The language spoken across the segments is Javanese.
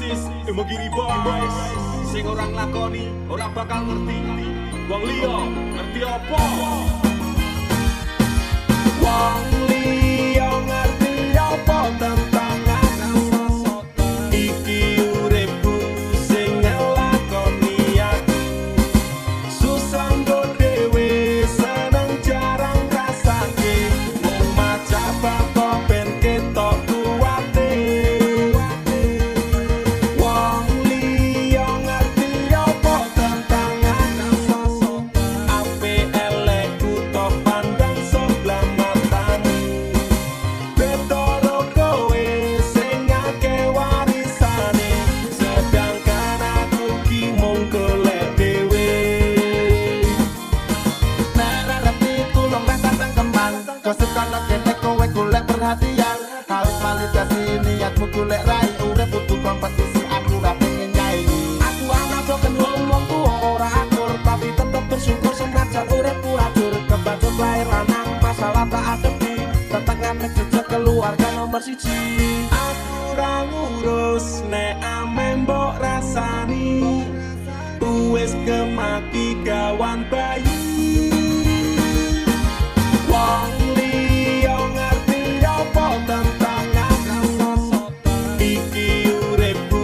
Persis Imogiri Boys. Sing ora nglakoni ora bakal ngerti. Wong liya ngerti apa? Wong liya ngerti apa tentang aku? Iki uripku sing nglakoni aku. Susah nggo dhewe, seneng jarang rasake. Mung maca bab ben ketok kuwate. Wong liya ngerti apa tentang aku? Ape elekku tok pandang sebelah matamu. Betoro kowe sing akeh warisane, sedangkan aku ki mung golek dhewe. Nek ra ngerti tulung rasa cangkeman. Gosip kono kene kowe golek perhatian. Harus validasi niatmu golek rai. Urip kudu kompetisi, aku ra pengen nyaingi. Aku anak broken home, wong tuwa ora akur, tapi tetep bersyukur senajan uripku ajur. Kebacut lahir lanang, masalah tak adepi, tetep ngambil jejak keluarga nomor siji. Aku ra ngurus nek ame mbok rasani. Wis kemaki gawan bayi. Wong liya ngerti apa tentang aku? Iki uripku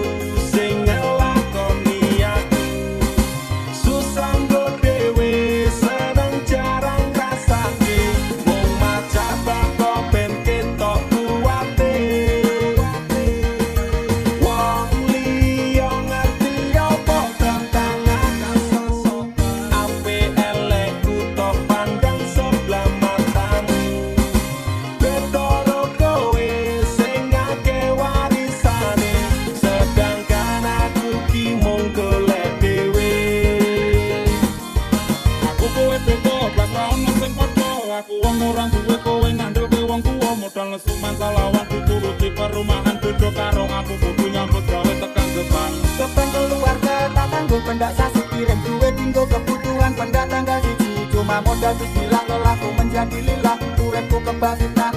sing nglakoni aku. Susah nggo dhewe, seneng jarang rasake. Mung maca bab ben ketok kuwate. Wong liya ngerti apa tentang aku? Ape elekku tok pandang sebelah matamu. Betoro kowe sing akeh warisane, sedangkan aku ki mung golek dhewe. Aku kowe beda, blas ra ono sing padha. Aku wong ora duwe, kowe ngandelke wong tuwa. Modal nesu lawan dituruti perumahan beda karo aku kudu nyambut gawe tekan Jepang. Beban keluarga tak tanggung pendak sasi, kirim duit tinggo kebutuhan pendak tanggal siji. Cuma modal bismillah lelahku menjadi lillah, uripku kebal fitnah.